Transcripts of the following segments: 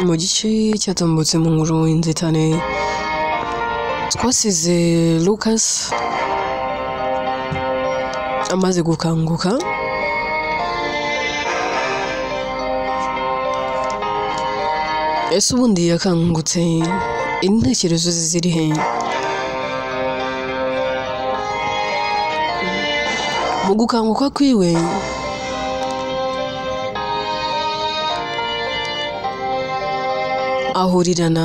Mu gice cyatambutse mu nkuru y'inzitane twasize Lucas amaze gukanguka, ese ubundi yakangutse intekerezo ze ziri he? Mu gukanguka kwiwe ahurirana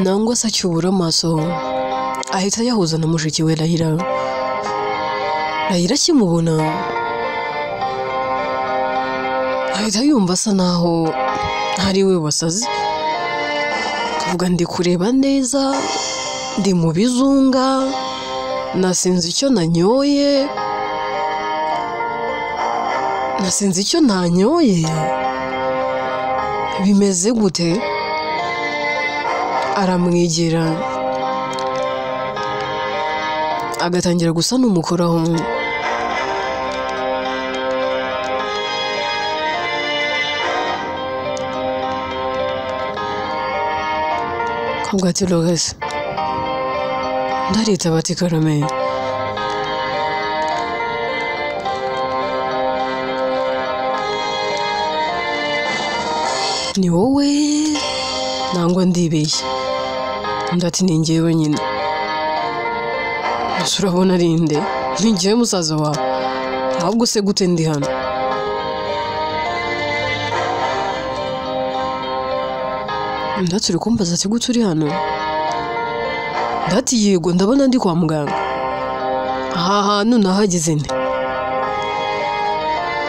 nangwa se acyubura amaso ahita yahuza na mushiki we Rahira. Rahira akimubona ahita yumva asa naho ari we wasaze, akavuga ndi kureba neza, ndi mu bizunga, nasinze icyo nanyoye, nasinze icyo ntanyoye, bimeze gute? Aramwegera agatangira gusa n'umukoraho. Akavuga ati Lucas, ndaritaba ati karame. Ni wowe nangwa ndibeshye? Undi ati ni njyewe nyine. Ese urabona ari nde? Ni njyewe musaza wawe. Ahubwo se gute ndi hano? Undi ati uri kumbaza ati gute uri hano? Undi ati yego ndabona ndi kwa muganga. Aha hantu nahageze nte?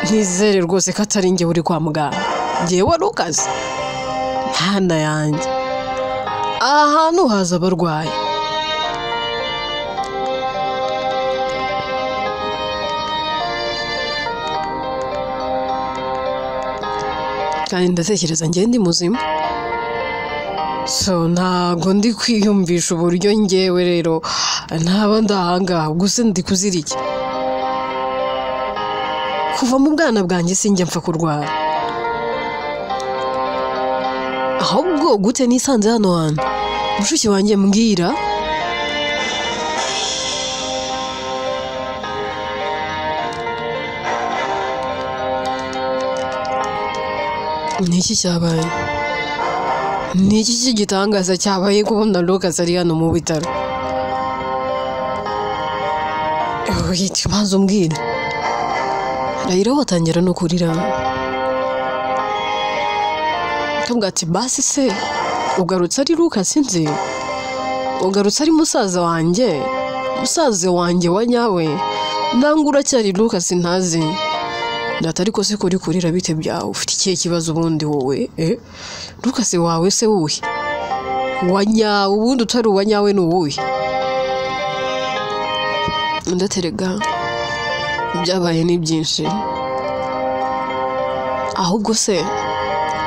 Ntizere rwose ko atari njye uri kwa muganga. Njyewe Lucas? Ntana yanjye. Aha hantu haza abarwayi. Kandi ndatekereza njye ndi muzima. So ntago ndi kwiyumvisha uburyo njyewe rero ntaba ndahangaha, gusa ndi kuzira iki? Kuva mu bwana bwanjye sinjya mpfa kurwara. Ahubwo gute nisanze hano hantu? Mushiki wanjye mbwira. Ni iki cyabaye? Ni iki cy'igitangaza cyabaye kubona Lucas ari hano mu bitaro? Maze umbwire. Rahira watangira no kurira. Akavuga ati basi se ugarutse ari Lucas nzi? Ugarutse ari musaza wanjye? Musaza wanjye wa nyawe? Nangwa uracyari Lucas ntazi? Ndata ariko se kuri kurira bite byawe? Ufite ikihe kibazo ubundi wowe? Lucas wawe se wuhe? Wa nyawe ubundi utari uwa nyawe ni uwuhe? Ndaterega byabaye ni byinshi. Ahubwo se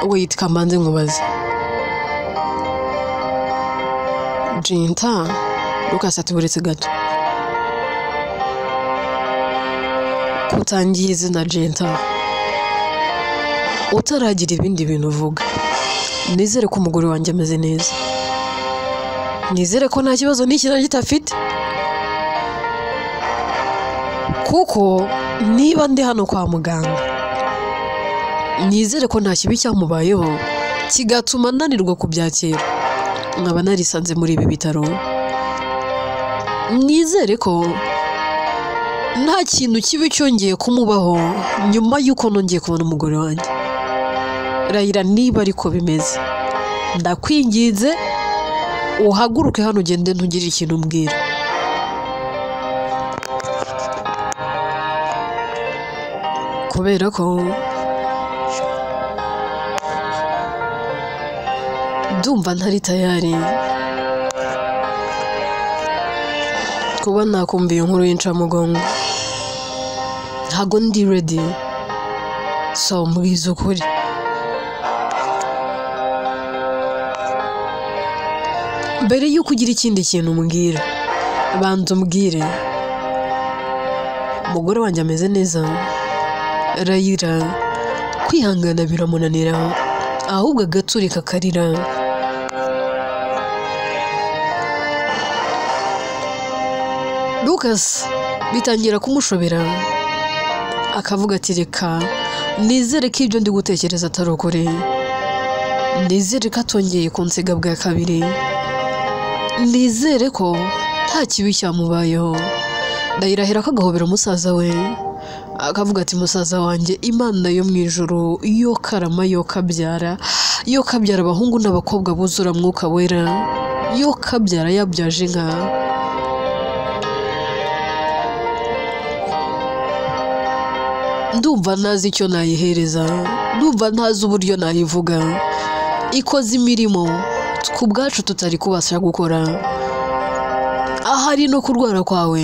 wait kamanze nkubaze. Jinta Lucas ati buretse gato. Kutangiye izina Jinta utaragira ibindi bintu uvuga. Nizere ko umugore wanjye ameze neza. Nizere ko nta kibazo n'iki na gito afite. Kuko niba ndi hano kwa muganga, nizere ko nta kibi cyamubayeho kigatuma nanirwa kubyakira, nkaba narisanze muri ibi bitaro. Nizere ko nta kintu kibi cyongeye kumubaho nyuma y'uko nongeye kubona umugore wanjye. Rahira niba ariko bimeze, ndakwinginze uhaguruke hano ugende ntugire ikintu umbwira. Kubera ko ndumva ntari tayari kuba nakumva iyo nkuru y'incamugongo. Ntago ndi ready. So mbwiza ukuri. Mbere y'uko ugira ikindi kintu umbwira, banza umbwire. Umugore wanjye ameze neza. Rayira kwihangana biramunanira, ahubwo agaturika akarira. Lucas bitangira kumushobera, akavuga ati reka nizere ko ibyo ndi gutekereza atari ukuri, nizere ko atongeye kunsiga bwa kabiri, nizere ko nta kibi cyamubayeho. Ndayirahira ko agahobera musaza we, akavuga ati musaza wanjye, Imana yo mu ijuru yo karama, yo kabyara, yo kabyara abahungu n'abakobwa buzura mwuka wera, yo kabyara yabyaje inka. Ndumva ntazi icyo nayihereza, ndumva ntazi uburyo nayivuga. Ikoze imirimo ku bwacu tutari kubasha gukora, ahari no kurwara kwawe.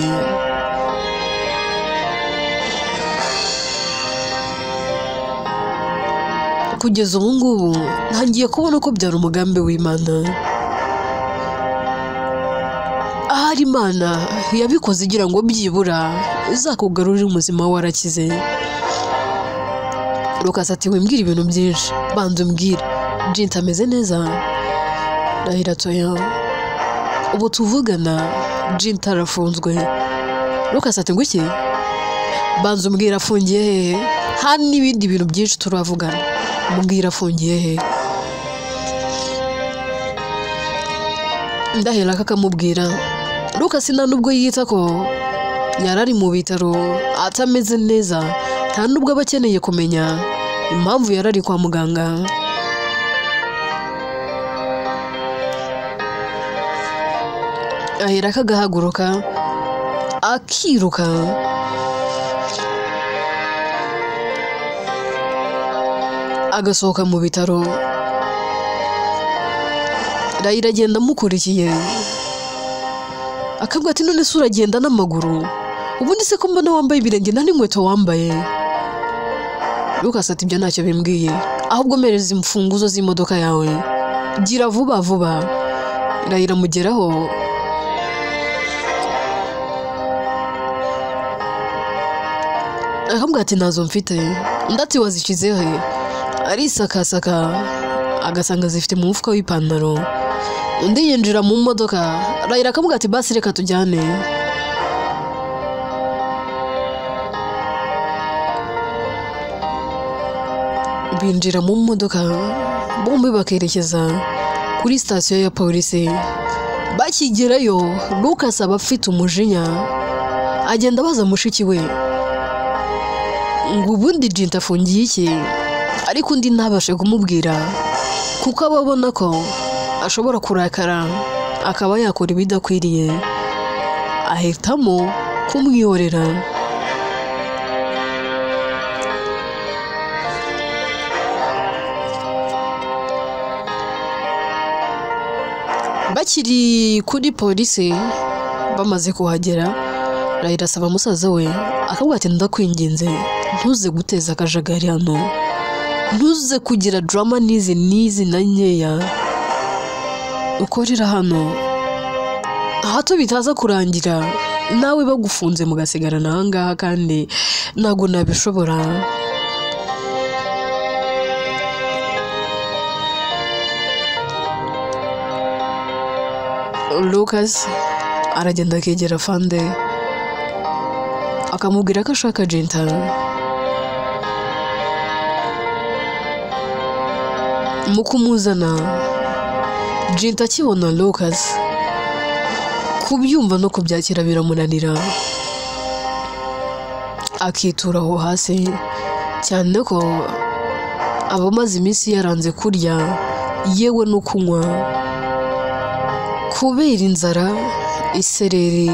Kugeza ubu ngubu ntangiye kubona ko byari umugambi w'Imana. Ahari Imana yabikoze igira ngo byibura izakugarurire umuzima warakize. Lucas ati wimbwira ibintu byinshi, banza umbwire Jinta ameze neza? Ndahira atoya, ubu tuvugana Jinta arafunzwe. Lucas ati ngo iki? Banza umbwire afungiye hehe? Nta n'ibindi bintu byinshi turavugana, mbwira afungiye hehe? Ndahera akamubwira. Lucas nta nubwo yita ko yarari mu bitaro atameze neza, nta nubwo aba akeneye kumenya impamvu yarari kwa muganga. Ahera akagahaguruka akiruka, agasohoka mu bitaro. Rayira agenda amukurikiye, akavuga ati none se uragenda n'amaguru? Ubundi se ko mbona wambaye ibirenge nta n'inkweto wambaye? Lucas ati ibyo ntacyo bimbwiye, ahubwo mpereza imfunguzo z'imodoka yawe, gira vuba vuba. Rayira amugeraho, akamubwira ati ntazo mfite. Undi ati wazishyize he? Arisakasaka agasanga zifite mu mufuka w'ipantaro. Undi yinjira mu modoka. Rayira akamubwira ati basi reka tujyane. Binjira mu modoka bombi bakerekeza kuri sitasiyo ya polisi. Bakigerayo Lucas aba afite umujinya, agenda abaza mushiki we ngo ubundi Jinta afungiye iki, ariko undi ntabashe kumubwira kuko aba abona ko ashobora kurakara akaba yakora ibidakwiriye, ahitamo kumwihorera. Bakiri kuri polisi bamaze kuhagera, Rayira asaba musaza we akavuga ati ndakwinginze ntuze guteza akajagari hano, ntuze kugira drama n'izi n'izi na nkeya ukorera hano, hato bitaza kurangira nawe bagufunze mugasigarana aha ngaha, kandi ntabwo nabishobora. Lucas aragenda akegera Fande akamubwira ko ashaka Jinta. Mu kumuzana Jinta akibona Lucas kubyumva no kubyakira biramunanira, akitura aho hasi, cyane ko aba amaze iminsi yaranze kurya yewe no kunywa kubera inzara, isereri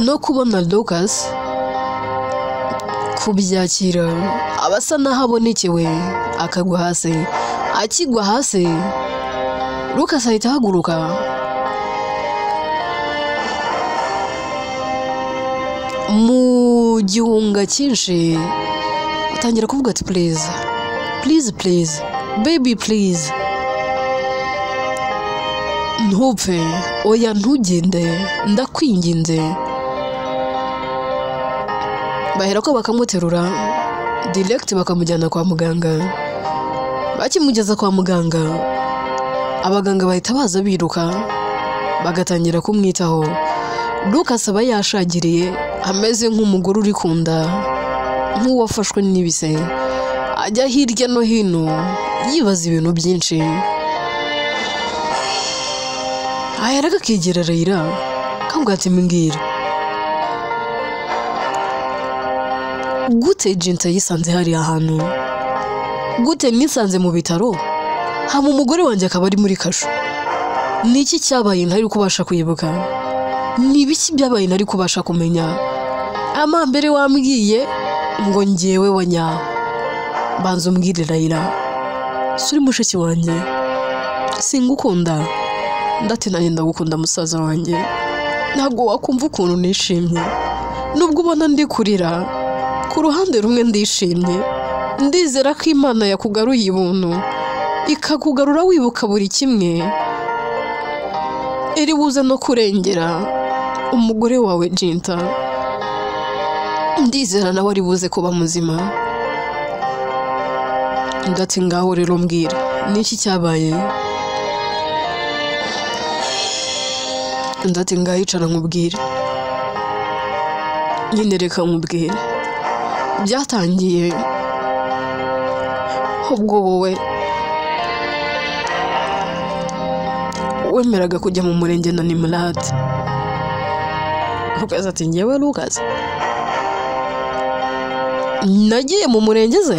no kubona Lucas. Kubyakira aba asa n'aho abonekewe, akagwa hasi. Akigwa hasi Lucas ahita ahaguruka, mu gihunga cyinshi atangira kuvuga ati please please please baby please, ntupfe, oya ntugende, ndakwinginze. Bahera ko bakamuterura direct bakamujyana kwa muganga. Bakimugeza kwa muganga, abaganga bahita baza biruka bagatangira kumwitaho. Lucas aba yashagiriye ameze nk'umugore uri kunda, nk'uwafashwe n'ibise, ajya hirya no hino yibaza ibintu byinshi. Aheraga akegera Raila akambwira ati mbwira gute Jinta yisanze hariya hantu, gute nisanze mu bitaro hama umugore wanjye akaba ari muri kasho, ni iki cyabaye ntari kubasha kwibuka, ni ibiki byabaye ntari kubasha kumenya, amambere wambwiye ngo njyewe wa nyawe. Banza umbwire Raila, si uri mushiki wanjye, singukunda. Ndati nanjye ndagukunda musaza wanjye, ntabwo wakumva ukuntu nishimye, nubwo ubona ndi kurira, ku ruhande rumwe ndishimye, ndizera ko Imana yakugaruye ibuntu, ikakugarura wibuka buri kimwe, iri buze no kurengera umugore wawe Jinta, ndizera nawe ari buze kuba muzima. Ndati ngaho rero mbwira niki cyabaye. Ndati ngaho icara nkubwire, nyine reka nkubwire byatangiye ubwo wowe wemeraga kujya mu murenge na Nimrod. Lucas ati njyewe Lucas nagiye mu murenge ze,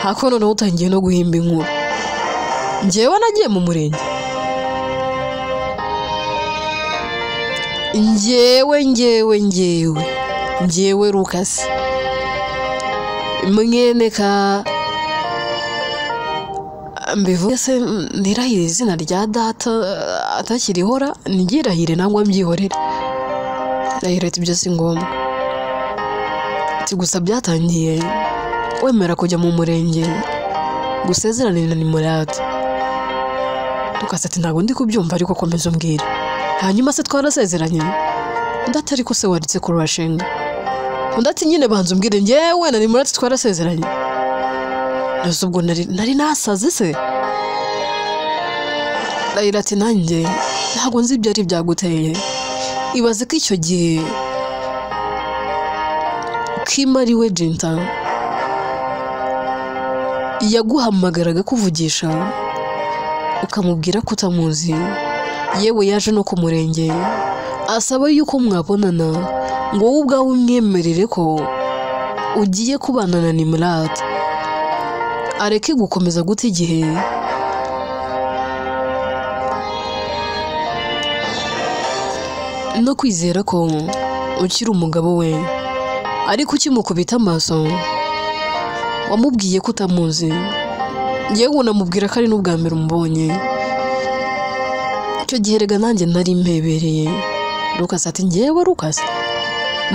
hako noneho utangiye no guhimba inkuru, njyewe nagiye mu murenge, njyewe njyewe njyewe njyewe Lucas mwene ka mbivuge se nirahire izina rya data atakirihora, nigirahire nangwa mbyihorere. Ndahira ati ibyo si ngombwa. Ati gusa byatangiye wemera kujya mu murenge gusezerana na Nimrod. Lucas ati ntabwo ndi kubyumva ariko komeza umbwire. Hanyuma se twarasezeranye? Undi ariko se waretse kurashinga. Undi ati nyine banza umbwire njyewe na Nimrod twarasezeranye. Nose ubwo nari nasaze se? Raila ati nanjye ntabwo nzi ibyo ari byaguteye. Ibaze ko icyo gihe Kim ari we Jinta yaguhamagaraga kuvugisha ukamubwira ko utamuzi, yewe yaje no ku murenge asaba yuko mwabonana ngo wowe ubwawe umwemerere ko ugiye kubana na Nimrod, areke gukomeza guta igihe. No kwizera ko ukiri umugabo we, ariko ukimukubita amaso wamubwiye ko utamuzi, yewe unamubwira ko ari n'ubwa mbere umubonye. Icyo gihe rega nanjye nari mpebereye. Lucas ati njyewe Lucas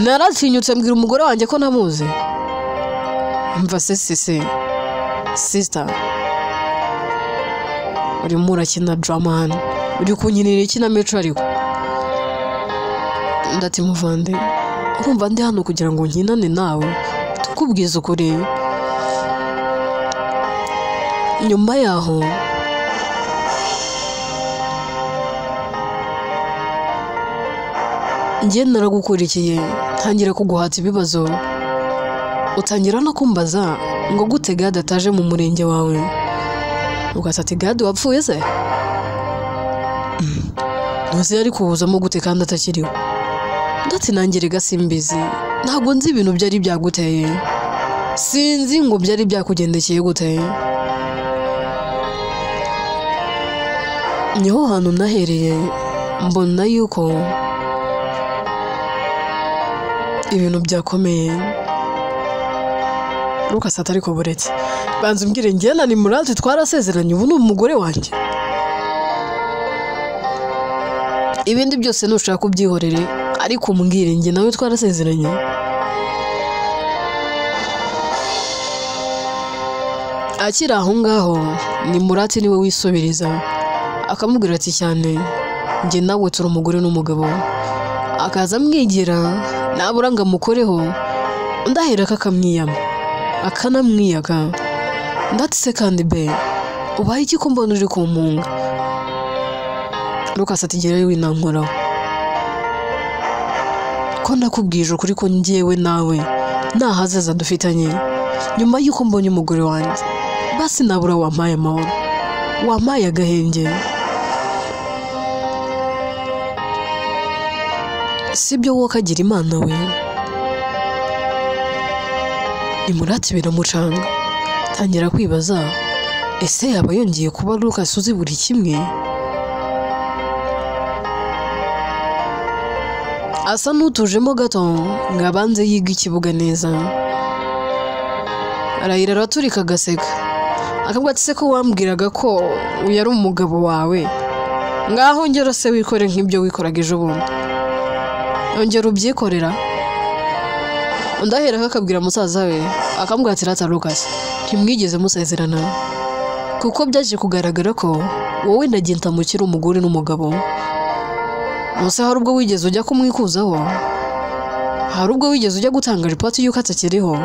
naratinyutse mbwira umugore wanjye ko ntamuzi. Mva se se sister, urimo urakina drama hano, uri kunkinira ikinamico ariko. Ndati muvande, urumva ndi hano kugira ngo nkinane nawe tukubwize ukuri. Nyuma yaho njye naragukurikiye ntangira kuguhata ibibazo, utangira no kumbaza ngo gute Gad ataje mu murenge wawe. Lucas ati Gad wapfuye se? Ntuzi yari kuwuzamo gute kandi atakiriho. Ndati nanjye rega simbizi, ntabwo nzi ibintu byari byaguteye, sinzi ngo byari byakugendekeye gute. Niho hantu nahereye mbona yuko ibintu byakomeye. Lucas ati ariko buretse banza umbwire njye na Nimrod twarasezeranye, ubu ni umugore wanjye, ibindi byose nushaka ubyihorere, ariko umbwire njye nawe twarasezeranye. Akiri aho ngaho Nimrod niwe wisubiriza akamubwira ati cyane njye nawe turi umugore n'umugabo. Akaza amwigira Nabura ngo amukoreho, undi aherako akamwiyama akanamwiyaga. Ndatse kandi be ubaye iki ko mbona uri kumpunga? Lucas ati gerayo winankoraho, ko nakubwije ukuri ko njyewe nawe nta hazaza dufitanye. Nyuma y'uko mbonye umugore wanjye, basi nabura wampaye amahoro, wampaye agahenge. Sibyo wowe kagira Imana we. Nimurati biramucanga, tangira kwibaza ese yaba yongeye kuba Lucas uzi buri kimwe? Asa n'utujemo gato ngo abanze yige ikibuga neza. Arahira araturika agaseka, akavuga ati se ko wambwiraga ko uyu ari umugabo wawe, ngaho ngera se wikore nk'ibyo wikoraga ejo bundi, ongera ubyikorera. Undi aherako akabwira musaza we, akamubwira ati rata Lucas, ntimwigeze musezerana, kuko byaje kugaragara ko wowe na Genta mukiri umugore n'umugabo. Musa hari ubwo wigeze ujya kumwikuzaho? Hari ubwo wigeze ujya gutanga ripoti y'uko atakiriho?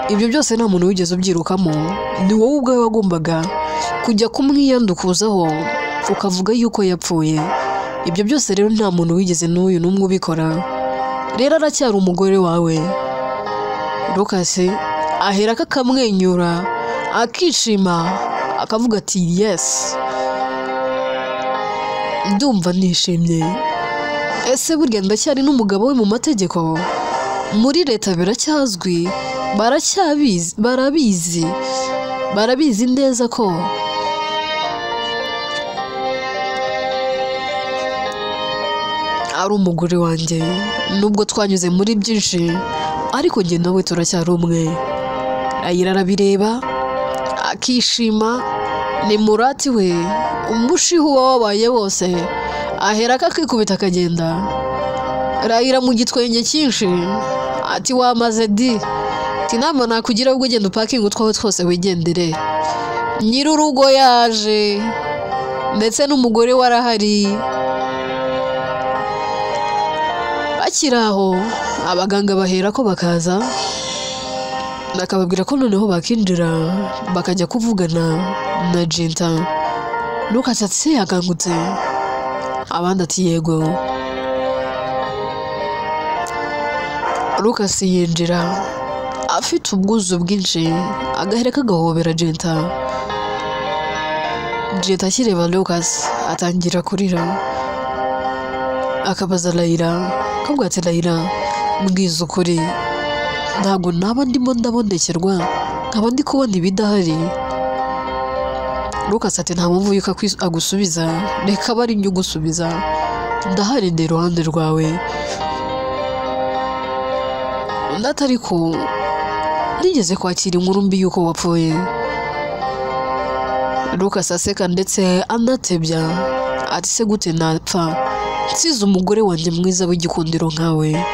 Ibyo byose nta muntu wigeze ubyirukamo, ni wowe ubwawe wagombaga kujya kumwiyandukuzaho ukavuga yuko yapfuye. Ibyo byose rero nta muntu wigeze n'uyu n'umwe ubikora, rero aracyari umugore wawe. Lucas aherako akamwenyura akishima akavuga ati yes, ndumva nishimye. Ese burya ndacyari n'umugabo we mu mategeko? Muri leta biracyazwi, baracyabizi, barabizi neza ko ari umugore wanjye. Nubwo twanyuze muri byinshi, ariko njye nawe turacyari umwe. Ayira arabireba akishima. Ni Murati we umushihu wabaye wose, aherako akikubita akagenda. Rayira mu gitwenge cyinshi ati wamaze di, ati nama nakugira ubwo ugenda upakinga utwawe twose wigendere. Nyir'urugo yaje ndetse n'umugore we arahari. Bakiri aho abaganga baherako bakaza bakababwira ko noneho bakinjira bakajya kuvugana na Genta. Lucas ati yakangutse, abandi ati yego. Lucas yinjira afite ubwuzu bwinshi, agahereka agahobera Genta. Genta akireba Lucas atangira kurira, akabaza Layira, akabwira ati Layira mbwiza ukuri, ntabwo naba ndimo ndabonekerwa nkaba ndi kubona ibidahari. Lucas ati nta mpamvu yuko agusubiza, reka abe ari njye ugusubiza, ndahari ndi iruhande rwawe. Undi ati ariko nigeze kwakira inkuru mbi y'uko wapfuye. Lucas aseka ndetse anatebya ati se gute napfa nsize umugore wanjye mwiza w'igikundiro nkawe?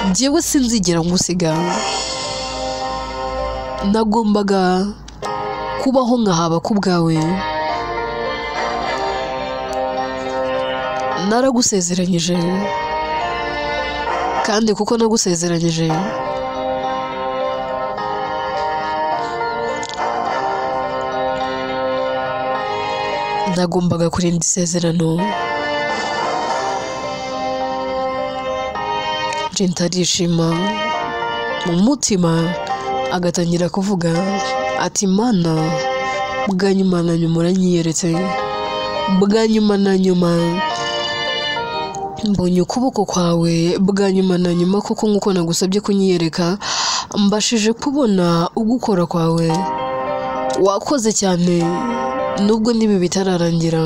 Njyewe sinzigera ngusiga, nagombaga kubaho nkahaba ku bwawe, naragusezeranyije, kandi kuko nagusezeranyije nagombaga kurinda isezerano. Genta arishima mu mutima agatangira kuvuga ati Mana, bwa nyuma na nyuma uranyiyeretse, bwa nyuma na nyuma mbonye ukuboko kwawe, bwa nyuma na nyuma koko nk'uko nagusabye kunyiyereka mbashije kubona ugukora kwawe. Wakoze cyane nubwo n'ibi bitararangira.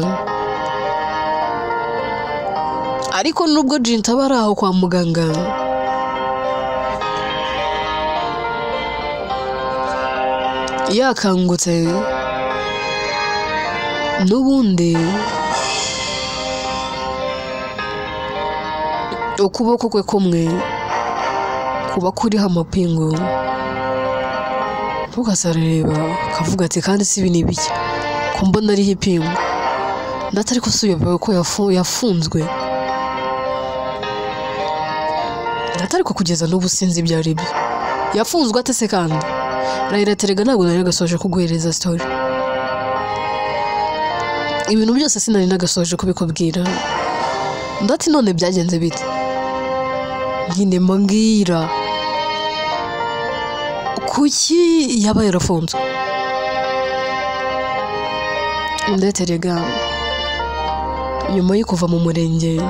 Ariko nubwo Genta aba ari aho kwa muganga, yakangutse n'ubundi ukuboko kwe kumwe kuba kuriho amapingu. Lucas arareba akavuga ati kandi si ibi ni ibiki ko mbona ariho ipingu? Ndetse ariko si uyobewe ko yafunzwe. Ariko kugeza n'ubu sinzi ibyo ari byo. Yafunzwe ate se kandi? Raila ati rega ntabwo nari nagasoje kuguhereza story. Ibintu byose sinari nagasoje kubikubwira. Ndati none byagenze bite? Nyine mbwira. Kuki yaba yarafunzwe? Ndetse rega nyuma yo kuva mu murenge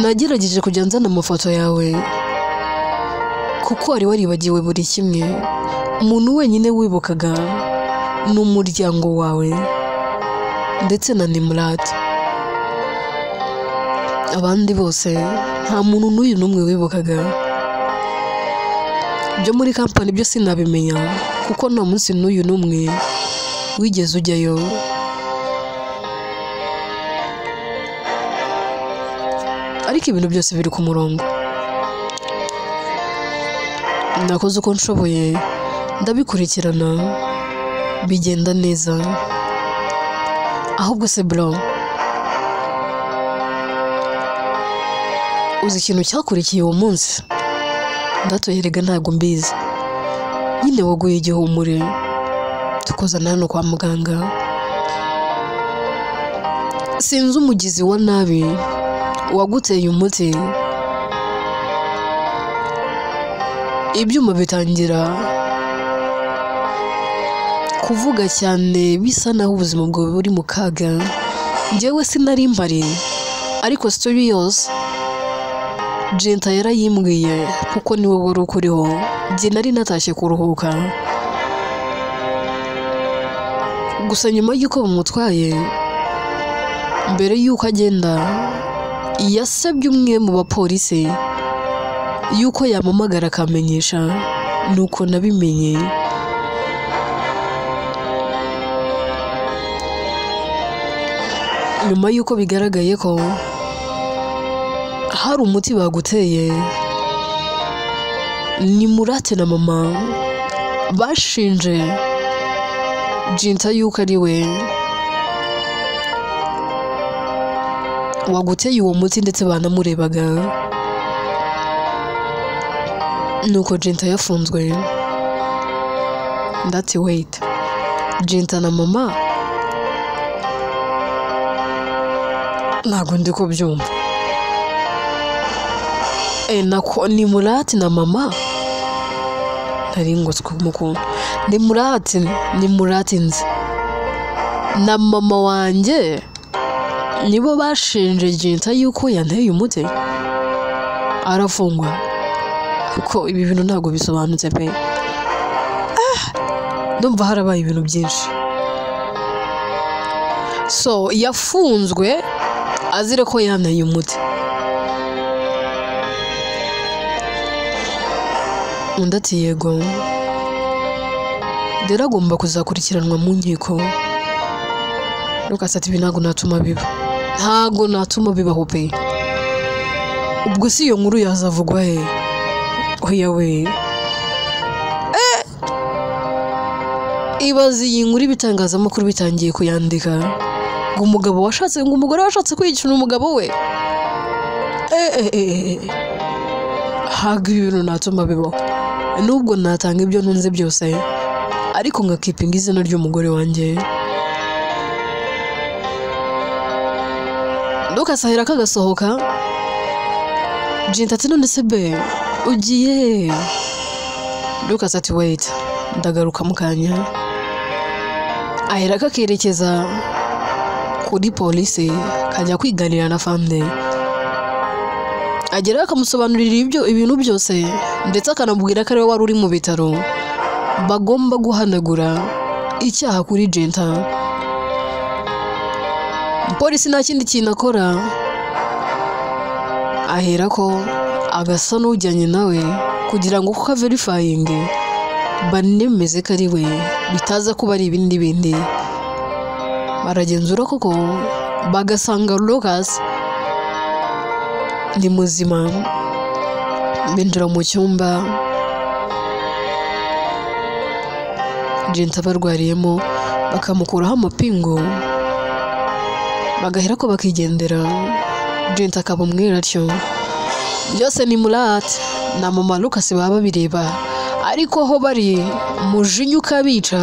nagerageje kujya nzana amafoto yawe kuko wari waribagiwe buri kimwe. Umuntu wenyine wibukaga ni umuryango wawe ndetse na Nimurate. Abandi bose nta muntu n'uyu n'umwe wibukaga. Ibyo muri kampani byo sinabimenya kuko nta munsi n'uyu n'umwe wigeze ujyayo. Ariko ibintu byose biri ku murongo. Nakoze uko nshoboye ndabikurikirana bigenda neza. Ahubwo se bro, uzi ikintu cyakurikiye uwo munsi? Ndatoyerega ntabwo mbizi. Nyine waguye igihumure tukozana hano kwa muganga. Sinzi umugizi wa nabi waguteye umuti. Ibyuma bitangira kuvuga cyane bisa naho ubuzima bwawe buri mu kaga. Njyewe sinari mpari, ariko story yose Jenta yarayimbwiye kuko niwe wari ukuriho. Njye nari natashye kuruhuka. Gusa nyuma y'uko bamutwaye, mbere y'uko agenda yasabye umwe mu bapolisi yuko yamamagara akamenyesha, nuko nabimenye. Nyuma y'uko bigaragaye ko hari umuti baguteye, Nimurate na mama bashinje Jinta yuko ari we waguteye uwo muti ndetse banamurebaga. Nuko Jinta yafunzwe. Ndati wait, Jinta na mama ntabwo ndi kubyumva. Nako Nimurate na mama nari ngotswe mukunda. Nimurate nzi na mama wanjye nibo bashinje Jinta yuko yanteye umuti arafungwa. Ko ibi bintu ntabwo bisobanutse pe. Ndumva harabaye ibintu byinshi. So yafunzwe azira ko yanteye umuti. Undi ati yego, rero agomba kuzakurikiranwa mu nkiko. Lucas ati ibi ntabwo natuma biba, ntabwo natuma bibaho pe. Ubwo si iyo nkuru yazavugwa he? Oya we, ibaze iyi nkuru ibitangazamakuru bitangiye kuyandika ngo umugabo washatse, ngo umugore washatse kwiyicira umugabo we. Haga ibintu natuma bibaho. Nubwo natanga ibyo ntunze byose, ariko ngakipinga izina ry'umugore wanjye. Lucas ahera kagasohoka. Jinta ati none se be ugiye? Lucas ati wait, ndagaruka mu kanya. Ahera kakerekeza kuri polisi kajya kwiganira na Fande. Agera akamusobanurira ibyo ibintu byose ndetse akanamubwira ko ariwe wari uri mu bitaro bagomba guhanagura icyaha kuri Jinta. Polisi nta kindi kintu akora, ahera ko agasa n'ujyanye nawe kugira ngo kuko verifying banemeze ko ari we, bitaza kuba ari ibindi bindi. Baragenzura koko bagasanga Lucas ni muzima. Binjira mu cyumba Jinta barwariyemo, bakamukuraho amapingu, bagahera ko bakigendera. Jinta akaba umwere atyo. Byose ni Murat na mama Lucas baba babireba, ariko aho bari umujinya ukabica,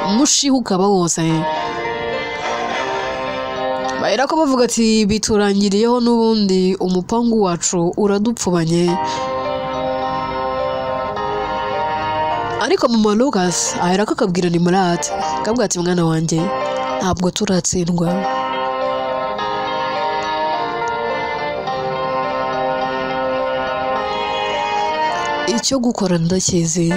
umushiha ukaba wose. Bahera ko bavuga ati biturangiriyeho n'ubundi umupangu wacu uradupfubanye. Ariko mama Lucas ahera ko akabwira ni Murat, akabwira ati mwana wanjye ntabwo turatsindwa. Icyo gukora ndakizi,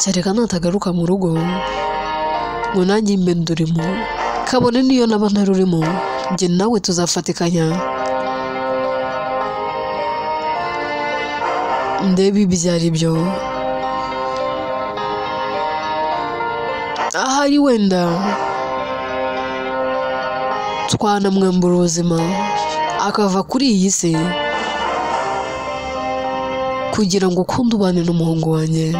kereka natagaruka mu rugo ngo nanjye mbe ndurimo, kabone niyo naba ntarurimo, njye nawe tuzafatikanya ndebe ibyo ari byo. Ahari wenda twanamwambura ubuzima akava kuri iyi si kugira ngo ukunde ubane n'umuhungu wanjye.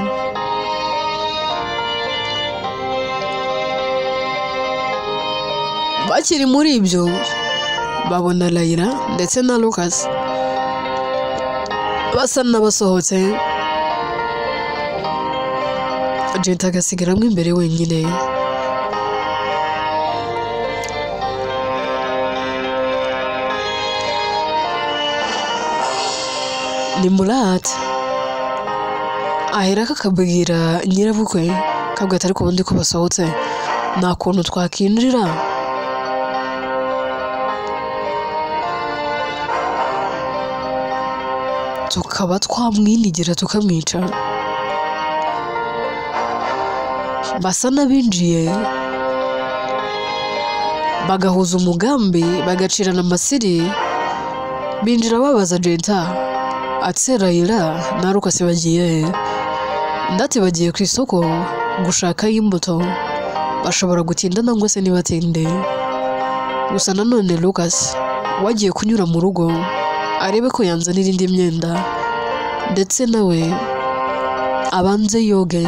Bakiri muri ibyo babona Layla ndetse na Lucas basa n'abasohotse, Jenta agasigaramo imbere wenyine. Ni Murat aherako akabwira nyirabukwe, akabwira ati ariko ubundi ko basohotse nta kuntu twakinjira. Tukaba twamwinigira tukamwica. Basa n'abinjiye bagahuza umugambi bagacirana amasiri, binjira babaza Jenta ati Layla na Lucas bagiye he? Ndati bagiye ku isoko gushakayo imbuto, bashobora gutinda nangwa se ntibatinde. Gusa nanone Lucas wagiye kunyura mu rugo arebe ko yanzanira indi myenda, ndetse nawe abanze yoge.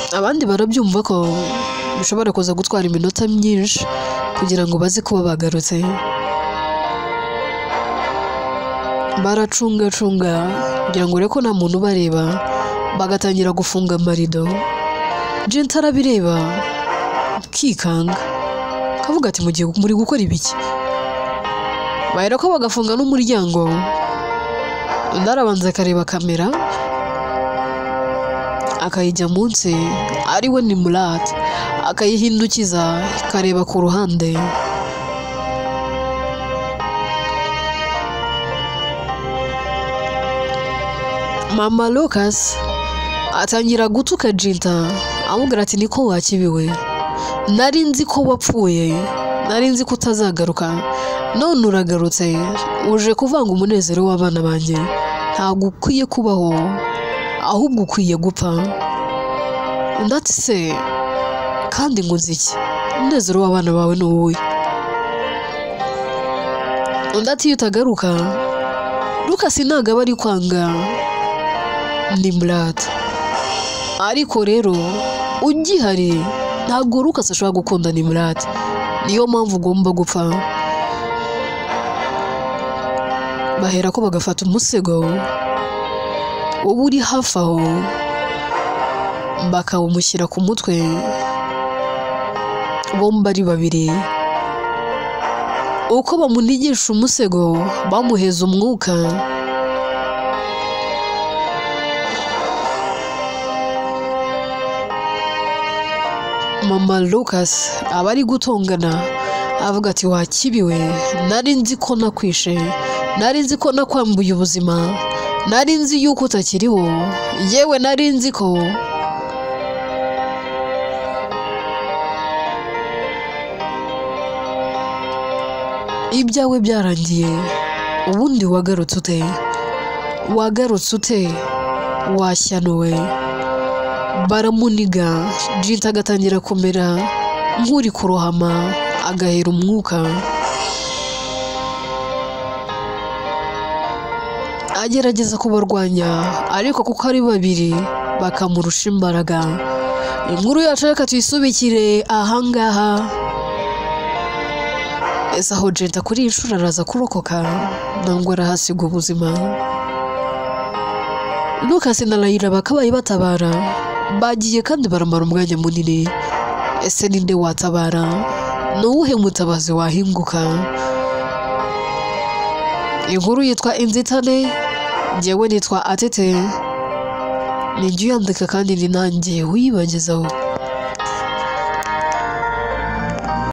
Abandi barabyumva ko bishobora kuza gutwara iminota myinshi kugira ngo baze kuba bagarutse. Baracungacunga kugira ngo urebe ko nta muntu ubareba, bagatangira gufunga amarido. Jenta arabireba akikanga, akavuga ati mugiye muri gukora ibiki? Bahera ko bagafunga n'umuryango, undi arabanza akareba kamera akayijya munsi, ari we ni Murat, akayihindukiza ikareba ku ruhande. Mama Lucas atangira gutuka Jenta, amubwira ati niko wakibiwe, nari nzi ko wapfuye, nari nzi ko utazagaruka, none uragarutse uje kuvanga umunezero w'abana banjye. Ntabwo ukwiye kubaho, ahubwo ukwiye gupfa. Undi ati se kandi ngo nzi iki? Umunezero w'abana bawe ni uwuhe? Undi ati iyo utagaruka Lucas ntabwo aba ari kwanga ni Murat, ariko rero ugihari ntabwo Lucas ashobora gukunda ni Murat, niyo mpamvu ugomba gupfa. Bahera ko bagafata umusego uba uri hafi aho bakawumushyira ku mutwe, bombi ari babiri. Uko bamunigisha umusego bamuheza umwuka. Mama Lucas aba ari gutongana avuga ati wakibiwe, nari nzi ko nakwishe, nari nzi ko nakwambuye ubuzima, nari nzi yuko utakiriho, yewe nari nzi ko ibyawe byarangiye. Ubundi wagarutse ute? Wagarutse ute? Washyanuwe. Baramuniga, Jenta agatangira kumera nk'uri kurohama, agahera umwuka. Agerageza kubarwanya, ariko kuko ari babiri bakamurusha imbaraga. Inkuru yacu reka tuyisubikire ahangaha. Ese aho Jenta kuri iyi nshuro araza kurokoka nangwa arahasiga ubuzima? Lucas na Layla bakabaye batabara, bagiye kandi baramara umwanya munini. Ese ninde watabara? Ni uwuhe mutabazi wahinguka? Inkuru yitwa Inzitane, njyewe nitwa Atete, ni njye uyandika kandi ni nanjye uyibagezaho.